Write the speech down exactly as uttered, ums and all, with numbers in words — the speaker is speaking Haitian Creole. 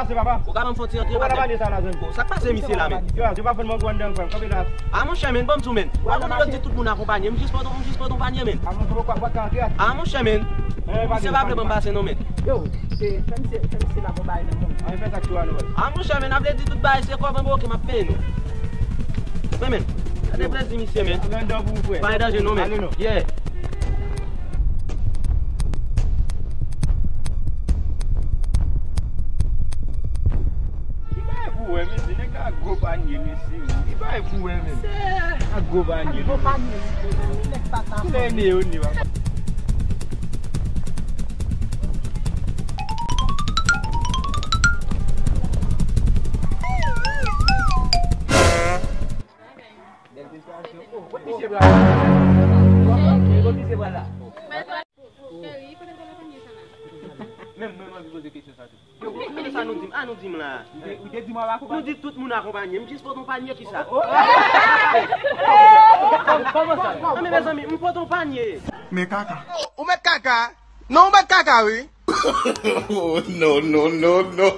Se papa. Ou ka ban m fon ti antre, patnè? Ou pa nan panye sa la, zanmi. Sa k pase misye la, men? Yo, yo pa fè mwen gwo anndan, frè m. Kanpe la. A, monchè, men, ban m di w, men. Ou pa konn yo di tout moun akonpanye. M jis pote, m jis pote yon panye, men. A, monchè, ou pa, ou pa ka antre. A, monchè, men. Misye pa vle ban m pase, non, men. Yo, fè misye, fè misye la bon bagay, men, non. An, fè sa k tou a, non. A, monchè, men, ap vle di tout bagay, se kòb anba, oke, m ap peye nou. Men, men. Gade plezi misye, men. Anndan pou ou, frè. Pa gen danje, non, men. Ale, non. Yeah. Ki bagay pou wè, mesye, nèg la gwo panye, mesye. Ki bagay pou wè, men? A gwo panye. Gwo panye. Nèg pata. Koulè ne yo, ne papa. Bèl prestasyon. Oh, kot misye pral? Kot misye pral la? Cheri, kote l te la panye sa la? Menm mwen, mwen anvi poze kesyon sa tou. Yo, kote sa nou di m? A, nou di m la. Ou te, ou te di m w ap akonpanye? Nou di tout moun akonpanye. M jis pote yon panye, kisa? Oh, oh. Kòman sa? A, men mezanmi, m pote yon panye. Men kaka. Ou, ou met kaka? Non, ou met kaka, wi. Oh, no, no, no, no.